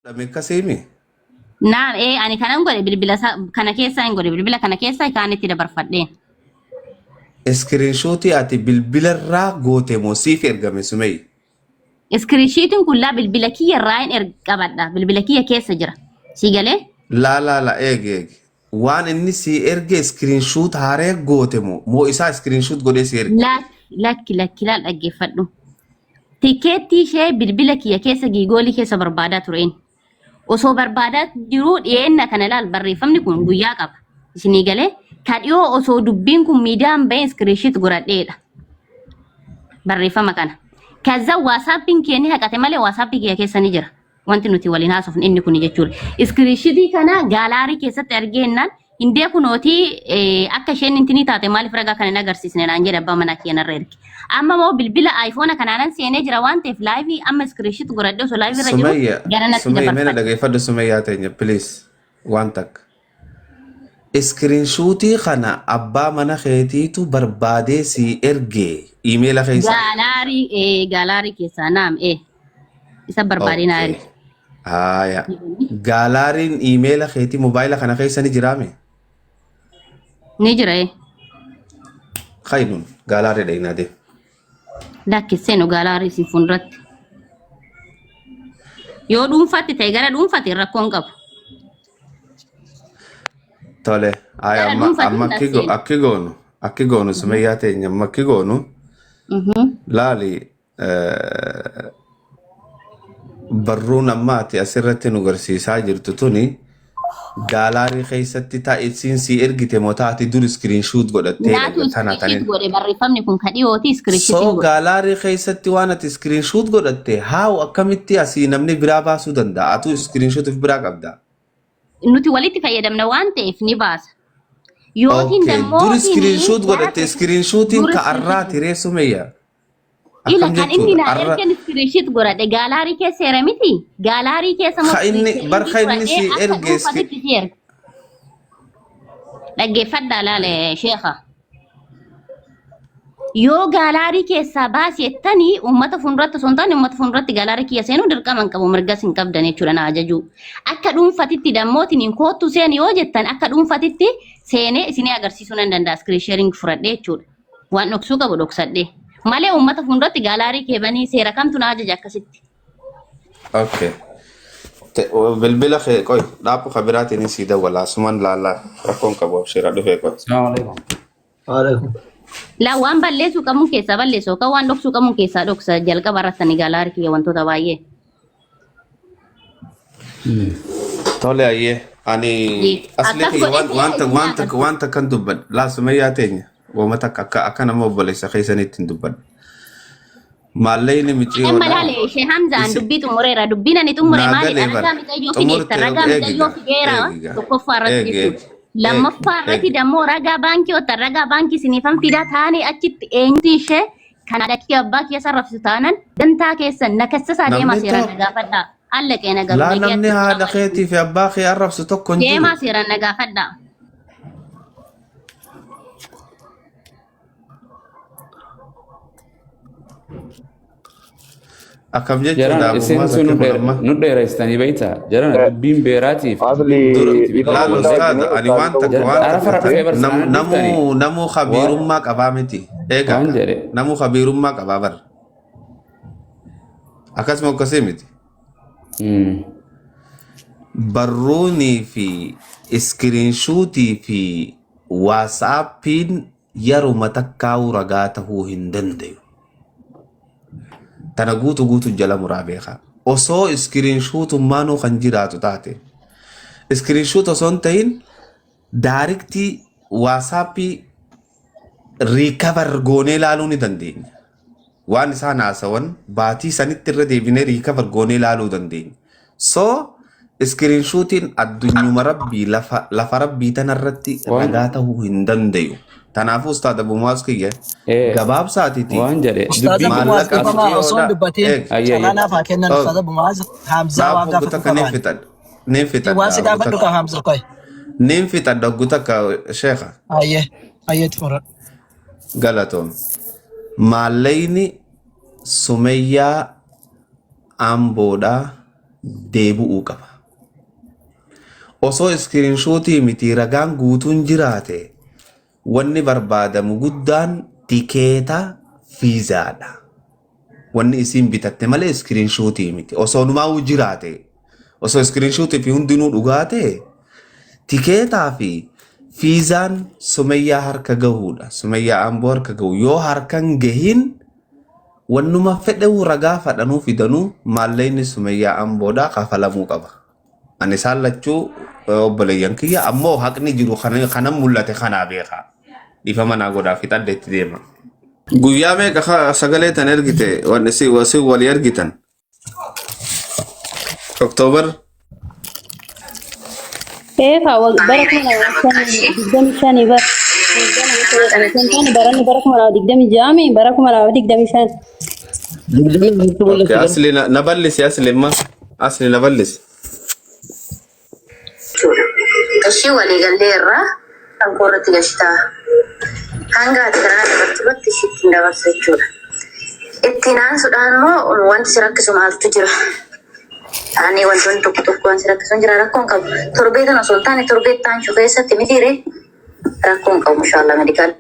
Godhame akkasiimi. Naam ee ani kanan godhe bilbila isaa kana keessaa hin godhe bilbila kana keessaa kaanitti dabarfadheen. Iskiriinshuutii ati bilbilarraa goote moo siif ergame Sumeyya? Iskiriinshiitiin kun laa bilbila kiyya irraa hin erg qabadha. Bilbila kiyya keessa jira. Sii galee? Laa laa laa eegi eegi. Waan inni sii erge iskiriinshuut haaree goote moo moo isaa iskiriinshuut godhee sii erge? Lakki lakki lakki laal dhaggeeffadhu. Tikeettii ishee bilbila kiyya keessa giigoolii keessa barbaadaa tureen. Osoo barbaadaa jiruu dhiyeenna kana laal barreeffamni kun guyyaa qaba. Isinii galee ka dhiyoo osoo dubbiin kun miidiyaan baheen iskiriinshiit godhadheedha. Barreeffama kana. Kaza waasaappiin kee ni haqate malee waasaappii kiyya keessa ni jira. Wanti nuti waliin haasofnu inni kuni jechuudha. Iskiriishitii kana gaalaarii keessatti argeennaan hindee kunootii akka isheen intinii taate maaliif ragaa kana hin agarsiisne naan jedhe abbaa manaa kiyya narra erge. Amma immoo bilbila iPhone kanaanan seenee jira waan ta'eef laayivii amma iskiriishit godhadhee osoo laayivii irra jiru Sumayya, gara natti Sumayya, mee na dabarfadhe. dhageeffadhu Sumayyaa teenya, please. Waan takka. Iskiriinshuutii kana abbaa mana keetiitu barbaadee sii erge iimeela keessa. Gaalaarii gaalaarii keessaa naam isa barbaadee naa Okay. erge. Haaya. Gaalaariin iimeela keetii mobaayila kana keessa ni jiraame? Ni jira. Kayinuun gaalaarii dhaqnaa deemu. Lakkisseenu gaalaarii isin fuulduratti. Yoo dhuunfaatti ta'e gara dhuunfaatti rakkoon qabu. Tole. Haaya Gara amma dhuunfaatti amma akki go- lakseenu. akki goonu akki goonu sumayyaa teenya amma akki goonu laali barruun amma ati asirratti nu garsiisaa jirtu tuni gaalaarii keessatti taa'isiin sii ergite moo taati dur iskiriinshuut godhattee Naatu dhaga tana iskiriishiit tanin. godhe barreeffamni kun ka dhiyooti iskiriishiitiin So godhe. gaalaarii keessatti waan ati iskiriinshuut godhatte haawu akkamitti asii namni biraa baasuu danda'a? Atuu iskiriinshuut of biraa qabda. Nuti walitti fayyadamna waan ta'eef ni baasa. Yootiin Okay, dur dammootiin iskiriinshuut gara godhatte iskiriinshuutiin dur ka iskiriishiit arraati ree Sumayya. Ila Akkam kan inni jechuudha? naa Arra ergen iskiriishiit godhadhe gaalaarii keessa era miti. Gaalaarii keessa immoo ka inni bar iskiriishiitii ka inni fudhadhee sii akka erge iski dhuunfatitti si erga. Dhaggeeffadhaa laale sheekha. Yoo gaalaarii keessaa baasi jettanii uummata fuulduratti osoo hin taane uummata fuulduratti gaalaarii kiyya seenuu dirqama hin qabu mirgas hin qabdan jechuudha na ajajuu. Akka dhuunfatitti dammootiin koottu seeni yoo jettan akka dhuunfatitti seenee isinii agarsiisuu nan danda'a iskiriin sheering fudhadhee jechuudha. Waan dhoksuu qabu dhoksadhee. Malee uummata fuulduratti gaalaarii kee banii seera kamtu na ajaja akkasitti. Okay. Bilbila kee qoy dhaabbu ka biraatiin sii dawwala asumaan laallaa rakkoon qabu abshiira dhufee qoy. Assalamu alaikum. Waalaikum. Laa waan balleessuu qabuun keessaa balleessu yookaan waan dhoksuu qabuun keessaa dhoksa jalqaba irratti ani gaalaarii kiyya wantoota baay'ee. Tole ayyee ani asli Akkas kiyya godhee waan seera waan isin takka waan takka agarsiisa. waan takkan dubbadha. Laa sumayyaa teenya wooma takka akka akka nama obboleessa keessaniitti hin dubbadha. Maallayni Amma micciyoodha. laale ishee Hamzaan Isi dubbii xumureera. Dubbiin ani xumure naa maali? galee bara Ragaa micayyoo fideetta. xumurte Ragaa micayyoo eegiga fideera eegiga tokkoffaa irratti eegi jechuudha. eegi eegi Lammaffaa irratti eegi. dammoo ragaa baankii ottan ragaa baankii isiniifan fidaa taane achitti eenyuti ishee kan haadha kiyya abbaa kiyya sarrafsisu taanan dantaa keessan na kassasaa deemaa Namni seeraan na tokko gaafadhaa. Allaqee na garuu laa namni nagayaatti haadha salaamu alaikum. keetii fi abbaa kee arrabsu tokko hin jiru. Deemaa seeraan na gaafadhaa. Akkam jechuudha Jaran isin abummaa sun zakkee kun amma. nu dheereessitanii beektaa? Jaran dubbiin beeraatiif Asli dubbiin Dura duriitiif dhiifama laal dubbiin guddaa ustaaza wajjin ani ustaaza waan ta'uu takka danda'a. waan takka Arafa dhufee tan nam, barsiisaan dhuftanii namuu namuu waan khabiirummaa qabaa miti eega waan ka jedhe namuu khabiirummaa qabaa bar akkasuma akkasii miti barruunii fi iskiriinshuutii fi waasaappiin yeruma takkaa'uu ragaa tahuu hin dandayu. Tana guutu guutu jala muraa beekaa. Osoo iskiriinshuutummaanuu kan jiraatu taate. Iskiriinshuut osoo hin ta'in daariktii waasaappii riikavar goonee ilaaluu ni dandeenya. Waan isaan haasawan baatii sanitti irra deebinee riikavar goonee ilaaluu dandeenya. So iskiriinshuutiin addunyuma rabbii lafa lafa rabbii tanarratti waan ragaa ta'uu hin dandayu. Kanaafuu ustaad Abu Muwaaz kiyya ee gabaabsaatiti waan jedhe Ustaaz dubbiin Abu Muaz maallaqa dhiifama osoo hin micciyoodha dubbatiin eeg ayya carraa ayya naaf haa kennan oh, Ustaaz Abu Muaz Hamzaa waan dhaabbu gaafatu takka nin qabaan. fixadha nin Waan fixadha si oggu gaafadhu takka qaba Hamza qoy. nin fixadha oggu takka sheekha Ayyee ayyee itti fura. galatoom maallayni Sumayyaa Amboodhaa deebi'uu qaba. Osoo iskiriinshuutii miti ragaan guutuun jiraate wanni barbaadamu guddaan tikeeta fiizaadha. Wanni isiin bitatte malee iskiriinshuutii miti. Osoo numaa'uu jiraate osoo iskiriinshuutii fi hundinuu dhugaa ta'e tikeetaa fi fiizaan Sumayyaa harka gahuudha. Sumayyaa Amboo harka gahu. Yoo harkan gahin wannuma fedhewu ragaa fadhanuu fidanuu maallaqni Sumayyaa Amboodhaa kafalamuu qaba. Ani isaan lachuu obboleeyyan kiyya ammoo haqni jiru kanan mul'ate kanaa beekaa. Dhiifama naa godhaa fixadhe itti deema. Guyyaa meeqa sagalee tan ergite wanni si walii ergitan? Oktoobar Eefa bara 2025 bara baranni bara 2026 bara 2025. Okay, asli na ballisi asli imma asli na ballisi. Jechuudha. Ishii waliigallee irraa kan koo irratti gashitaa. Hanga ati kana dabartu irratti ishiitti hin dabarsu jechuudha. Ittiin aansuudhaan immoo wanti si rakkisu maaltu jira? Ani wantoonni tokko tokko waan si rakkisu hin jira rakkoon qabu. Torbee kana osoo hin taane torbee itti aanchu keessatti mitiire rakkoon qabu inshaallah medikaal.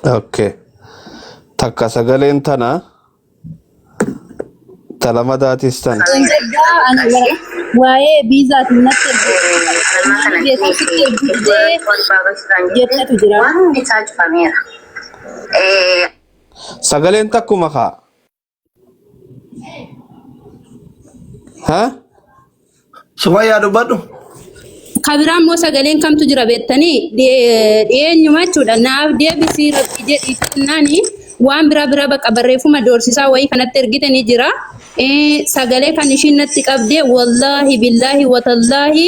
Okay. Takka sagaleen tana ta lamadaatis tana. Engaddaa ani waa'ee viizaatiin natti erge beekaa sitti ergu didee jettetu jira. Waan hundi isaa cufameera. Sagaleen takkuma kaa. Ha? Sumayyaa dubbadhu. Kabiraa immoo sagaleen kamtu jira beektanii dhiyeenyuma jechuudha. Naaf deebisii rabbi jedhii jennaani waan biraa biraa bakka barreeffama doorsisaa wayii kanatti ergite ni jira. Sagalee kan ishiin natti qabdee wallaahi billaahi watallaahi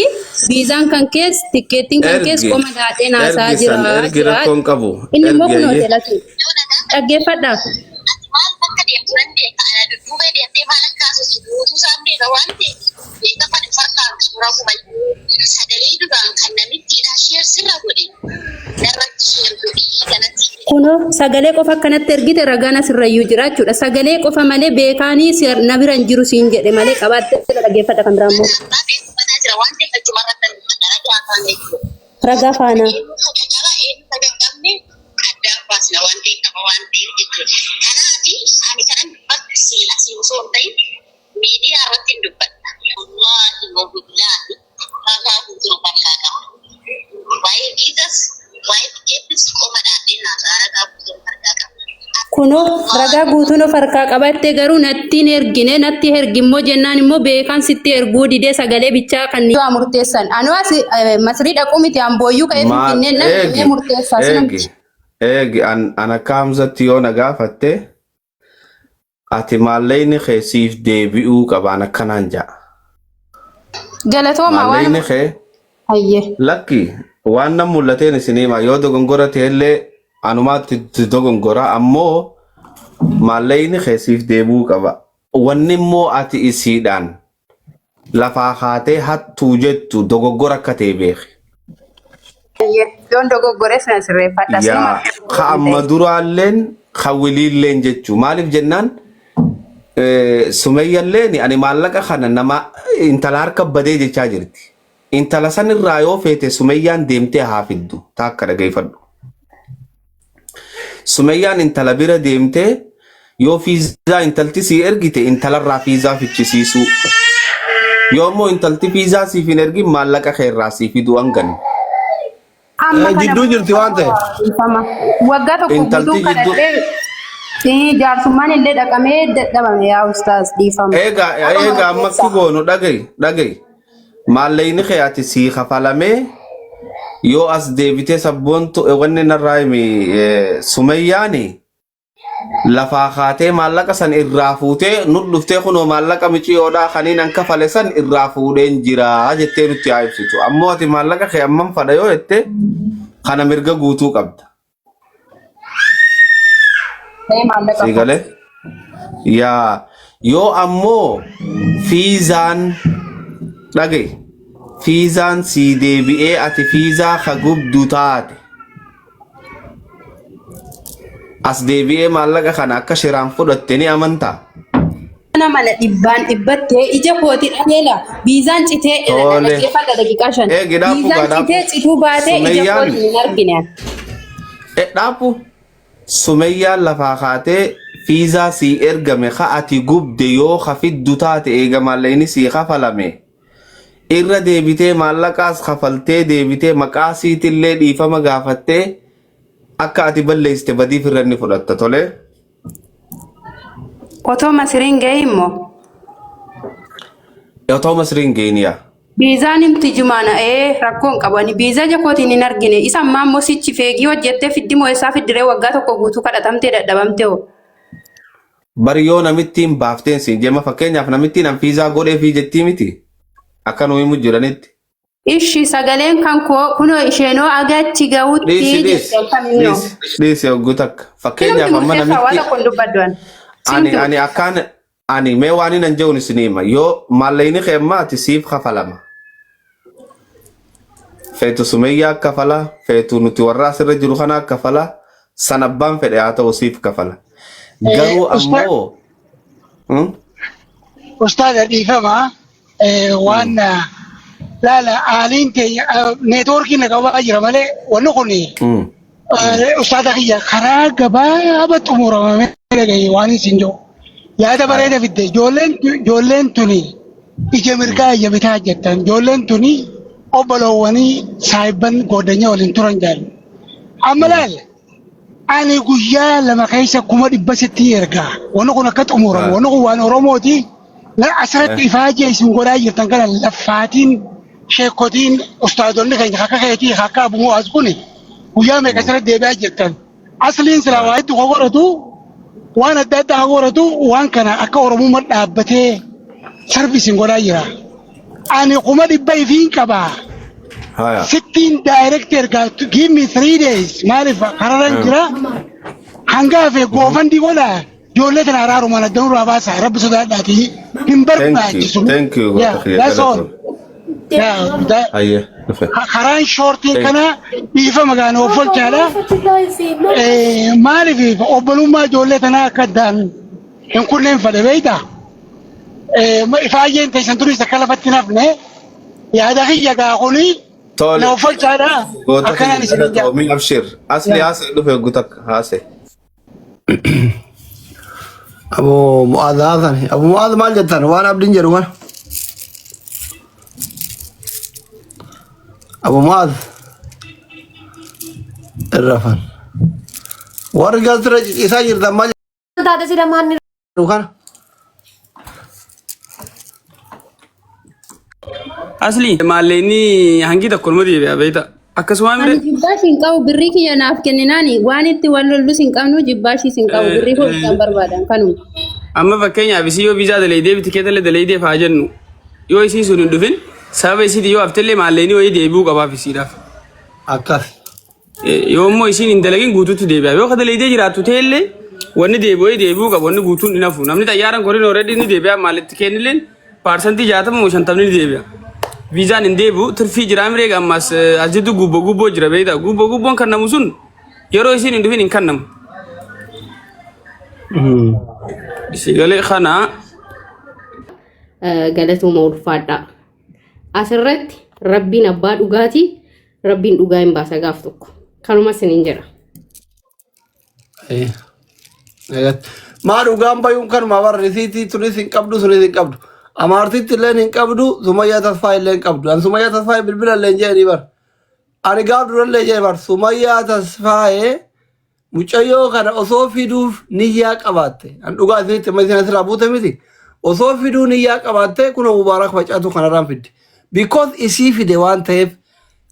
viizaan kan kees tikkeettiin kan kees Ergi. qoma daadhee naasaa Ergi jira san ergi jira. rakkoon qabu. Inni immoo Ergi kunoo ayyee. jalatti dhaggeeffadha. Ati maal bakka deemtu nan beeka. Ana dudduubee deemtee maal akka haasoftu guutuu isaan beeka waan ta'eef beeka kan hin fakkaatu suuraa gubayyuu sagalee duraan kan namittiidha sheer sirra godhe narratti sheer godhii kanatti. Kunoo sagalee qofa akkanatti ergite ragaan asirrayyuu jira jechuudha. Sagalee qofa malee beekaanii na bira hin jiru siin jedhe malee qabaattee dhaggeeffadha kan biraa immoo. Abbaa beeku banaa jira waan ta'eef achuma irratti dubbadha ragaa afaan jechuudha. Ragaa faana. Eenyu haga qaba eenyu haga hin qabne addaan baasna waan ta'eef qaba waan ta'eef jechuudha. Kanaaf ani kanan dubbadhu siin asiin osoo hin ta'in miidiyaa irratti hin dubbadha. Wallaahi wa billaahi ragaa guutuu of harkaa qaba. Waa'ee viizas waa'ee tikeettis qoma dhaadheen haasa'a ragaa guutuu of harkaa qaba. Kunoo ragaa guutuun of harkaa qabatte garuu natti hin ergine natti ergi immoo jennaan immoo beekaan sitti erguu didee sagalee bichaa kan Du'a murteessan. Anu as Masrii dhaquu miti ambooyyuu ka'ee Maal Finfinneen nan eegi deemee murteessaa eegi sinamti. eegi an akka Hamzatti yoo na gaafatte ati maallaqni kee siif deebi'uu qaba an akkanaan ja'a. Galatooma waan Maallaqni kee hayyee. lakki waan nan mul'ateen isin hima yoo dogongora ta'ellee anumaatti itti dogongora ammoo maallaqni kee siif deebi'uu qaba. Wanni immoo ati isiidhaan lafaa kaatee hattuu jettu dogoggora akka ta'e beeki. Hayyee. Yoon dogoggores na sirreeffadha. Sinuma Yaa ka amma duraalleen ka wiliilleen jechuu maaliif jennaan Sumayyalleen ani maallaqa kana nama intala harka badee jechaa jirti. Intala san irraa yoo feete Sumayyaan deemtee haa fiddu taakka dhageeffadhu. Sumayyaan intala bira deemtee yoo fiizaa intalti sii ergite intalarraa fiizaa fichisiisuu. Yoo immoo intalti fiizaa siif hin ergin maallaqa kee irraa sii fiduu hanganne. Amma kana Jidduu jirti waan ta'eef. dhiifama. Waggaa tokko Intalti guutuun jidduu kadhadhee jaarsummaan illee dhaqamee dadhabame yaa ustaaz dhiifama. Egaa egaa amma akki goonu dhagayi dhagayi. Maallaqni kee ati sii kafalamee yoo as deebitee sabboontu wanni narraa himi Sumayyaani lafaa kaatee maallaqa san irraa fuutee nu dhuftee kunoo maallaqa miciyoodhaa kaniin an kafale san irraa fuudheen jira jettee nutti haa ibsitu. Ammoo ati maallaqa kee amman fadha yoo jette kana mirga guutuu qabda. Maallaqa Sii galee? Yaa yoo ammoo Fiizaan dhaga'i. Fiizaan sii deebi'ee ati fiizaa ka gubdu taate. As deebi'ee maallaqa kana akka shiraan fudhatte ni amantaa? Mana mana dhibbaan dhibbattee ija kooti dhageela. Biizaan citee Tole. dhaggeeffadha daqiiqaa 5. Eegi dhaabbu Biizaan gaa dhaabbu. citee cituu baatee ija Sumeyyaan kooti hin argine. Dhaabbu Sumeyyaan lafaa kaatee fiizaa sii ergame ka ati gubde yoo ka fiddu taate eega maallaqni sii kafalame irra deebitee maallaqaas kafaltee deebitee maqaa siitillee dhiifama gaafattee akka ati balleessite badiif irra inni fudhatta tole. Otoo Masiriin ga'e immoo. Otoo Masriin geeni yaa. Biizaan himti jumaana ee rakkoon qabu ani biizaa ija kootiin hin argine isa ammaa immoo sichi feegii hojjettee fiddi moo eessaa fiddiree waggaa tokko guutuu kadhatamtee dadhabamte hoo. Bari yoo namittiin baafteen siin jemma, fakkeenyaaf namittiin an fiizaa godhee fi jettii miti akka nu himu jiranitti. Ishi sagaleen kan koo kunoo isheenoo agachi gahutti Dhiisi dhiisi jette akkamiinoo. Dhiisi dhiisi hogguu takka Sinumti fakkeenyaaf amma murteessaa waa namitti tokko hin dubbaddu ani. ani Sinumti ani akkaan ani mee waan inni jehuun isin hima, yoo maallaqni kee ammaati siif kafalama. Feetu Sumeyyaa kafala, feetu nuti warra asirra jiru kana kafala, san abbaan fedhe haa ta'u siif kafala. Garuu ammoo Ustaaza, dhiifama, waan laala aaliin teenya neetwoorkiin na qabaa jira malee wanni kun ustaaza kiyya karaa gabaabaa xumuramamee dhagaye waan isin jiru. Yaada bareeda fidde. Ijoolleen tuni ija mirgaa ija bitaa jettan, ijoolleen tuni obboloowwanii saayibban goodanya waliin turan jaalle. Amma laal, ani guyyaa 2 keessa 100,000 sitti ergaa. Wanni kun akka xumuramu. Wanni kun waan Oromooti. Asirratti ifaajee isin godhaa jirtan kana laffaatiin sheekotiin ustaadonni keenya akka keetii akka Abu Mu'aaz kun guyyaa meeqa asirratti deebi'aa jirtan. Asliin silaa waa hedduu ka godhatu, waan adda addaa ka godhatu, waan kana akka Oromummaa dhaabbatee sarvisiin godhaa jira. Ani 100,000 ifiin qabaa. Haya. Sittiin direct ergaa, give me 3 days, maaliif kararran jira, hanga hafe GoFundMe godha, ijoollee tana araarumaan adda nurraa baasa, rabbi sodaadhaati hin Thank you. barbaachisu. Thank you. Yeah, Goota kiyya that's all. galatoon. Yeah, Hayya dhufe. Karaan shortiin Thank kana dhiifama gaana of olchaadha. Maaliif obbolummaa ijoollee tanaa akka addaan hin kunneen fedhe beektaa? Ifaayyeen teessan turis akka lafatti hin hafne yaada kiyya gaa kuni Tole. na of olchaadha. Goota Akkanaan kiyya isin jaa. galatoomii, abshir. Asli haasee dhufe hogguu takka haasee. Abu Mu'aaz haasan. Abu Mu'aaz, maal jettan waan abdiin jedhu kana? Abu Mu'aaz irrafan. Warri gasira isaa jirtan maal Taate sila maanni jedhu kana? Asli maalleenni hangi tokko numa deebi'a beekta. Akkasuma Ani mire jibbaashii hin qabu, birrii kiyya naaf kenninaani waan itti wal lollus hin qabnu, jibbaashiis hin qabu, birrii koo isaan barbaadan kanuma. Amma fakkeenyaaf isii yoo viizaa dalaydee tikeetallee dalaydee faa jennu, yoo isiin sun hin dhufin sababa isiiti yoo haftellee maalleenni wayii deebi'uu qabaaf isiidhaaf. Akkas. Yoo immoo isiin hin dalagin guutuutti deebi'a. Yoo ka dalaydee jiraattu ta'ellee wanni deebi'u wayii deebi'uu qaba, wanni guutuun hin hafu. Namni xayyaaraan korin already ni deebi'a, maalitti kennilleen 60% moo 50ni ni deebi'a. Viizaan hin deebi'u, tirfii jiraa miree ammas as jidduu gubboo gubboo jira beektaa, gubboo gubboon kennamu sun yeroo isiin hin dhufin hin kennamu. Isigalee kana Galatooma, ulfaadhaa. Asirratti rabbiin abbaa dhugaatii, rabbiin dhugaa hin baasa gaaf tokko. Kanuma isiniin jedha. Maa dhugaan bayuun kanuma warra risiitii tunis hin qabdu, sunis hin qabdu. Amaartitti illee hin qabdu, Sumayyaa Tasfaa illee hin qabdu. An Sumayyaa Tasfaa bilbila illee hin jedhanii bar. Ani gaaf durallee jedhe bar, Sumayyaa Tasfaayee mucayyoo kana osoo fiduuf niyyaa qabaatte. An dhugaa isinitti amma isin asirraa buute miti. Osoo fiduu niyyaa qabaatte kun Mubaarak Facaatu kanarraan fidde. Because isii fide waan ta'eef,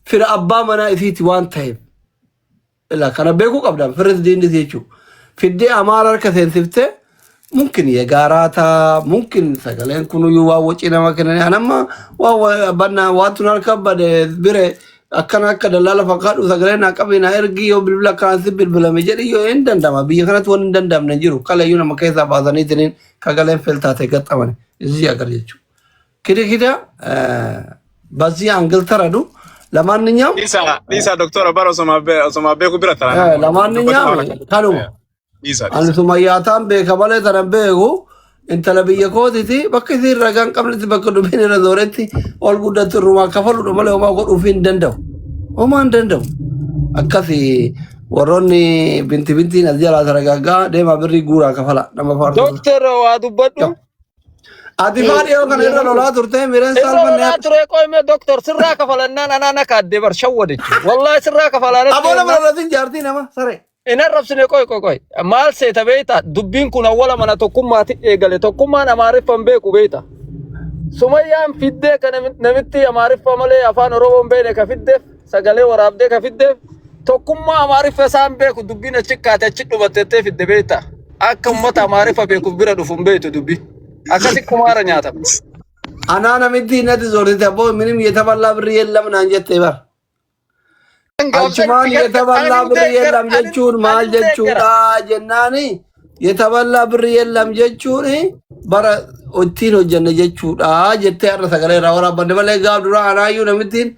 fira abbaa manaa isiiti waan ta'eef. Ila kana beekuu qabda firris diinnis jechuudha. Fiddee Amaara harka seensiftee mumkin yegaaraataa mumkin sagaleen kunuyyuu waan wacii nama kennanii an amma waan bannaa waantu harka bade bire akkana akka dallaala fakkaadhu sagalee naa qabi naa ergi, yoo bilbila akkanaan si bilbilame jedhi yoo hin danda'ama. Biyya kanatti wanni hin danda'amne hin jiru, kaleeyyuu nama keessaa baasaniitiin kagaleen filtaate gaxxamani isii agar jechuudha. Kida kida በዚህ አንግል ተረዱ። ለማንኛውም Dhiisaa dhiisaa doktora bara osoma beeku bira taran ለማንኛውም kanuma Dhiisaa ani dhiisaa. Sumayyaataan beeka malee tanan beeku. Intala biyya kootiti bakka isiin ragaa hin qabnetti, bakka dubbiin irra zooretti ol guddattu irrumaa kafaluudha malee homaa godhuuf hin danda'u. Homaa hin danda'u. Akkasi warroonni binti bintiin as jalaa taragaaggaa deemaa birrii guuraa kafala nama faarsu. Doktor, waa dubbadhu. Ati faa dhiyoo kana irra lolaa turte mireen Irra saalfanne. Lolaa ture qoyme doktor, sirraa kafalannaan anaan akka addee bar shawwadichu. Wallahi sirraa kafalaanatti Aboo, nama lolatin jaartii nama saree. In arrabsine. Qoy qoy qoy, maal seeta beeyta? Dubbiin kun awwala mana Tokkummaatti eegale. Tokkummaan Amaariffan beeku beeyta. Sumayyaan fiddee ka namitti Amaariffa malee afaan Oromoon beekne ka fiddeef, sagalee waraabdee ka fiddeef, Tokkummaa Amaariffa isaan beeku dubbiin achi kaate achi dhubattettee fidde beeyta. Akka ummata Amaariffa beekuuf bira dhufu hin beeytu, dubbii akkasi kumaara nyaatama. Anaa namitti natti zoortite aboo ምንም የተበላ ብር የለም naan jette bar. Achumaan የተበላ ብር የለም jechuun maal jechuudha jennaani, የተበላ ብር የለም jechuun bara ittiin hojjenne jechuudha jettee har'a sagalee irraa waraabbanne malee gaaf dura anaayyuu namittiin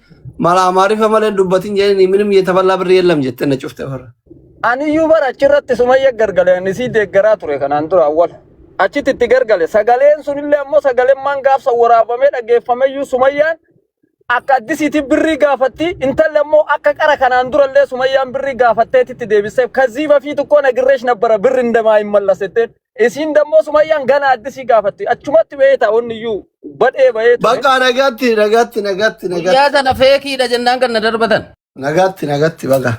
mala Amaariffa malee dubbatin jedhani ምንም የተበላ ብር የለም jette na cufte bara. Aniyyuu bara achirratti Sumayya gargale, ani sii deeggaraa ture kanaan dura awwal. Achitti itti gargale. Sagaleen sunillee ammoo sagaleen maan gaafsa waraabamee dhaggeeffameyyuu Sumayyaan akka addisiitti birrii gaafatti, intalli ammoo akka qara kanaan durallee Sumayyaan birrii gaafatteetitti deebiseef ከዚህ በፊት እኮ ነግሬሽ ነበረ ብር እንደማይመለስ jetteen, isiin ደግሞ Sumayyaan gana addisii gaafatti achumatti beeyta onniyyuu badhee bahee ture. Bakka nagaatti nagaatti nagaatti Guyyaa nagaatti sana feekiidha jennaan kan na darbatan. Nagaatti nagaatti baga.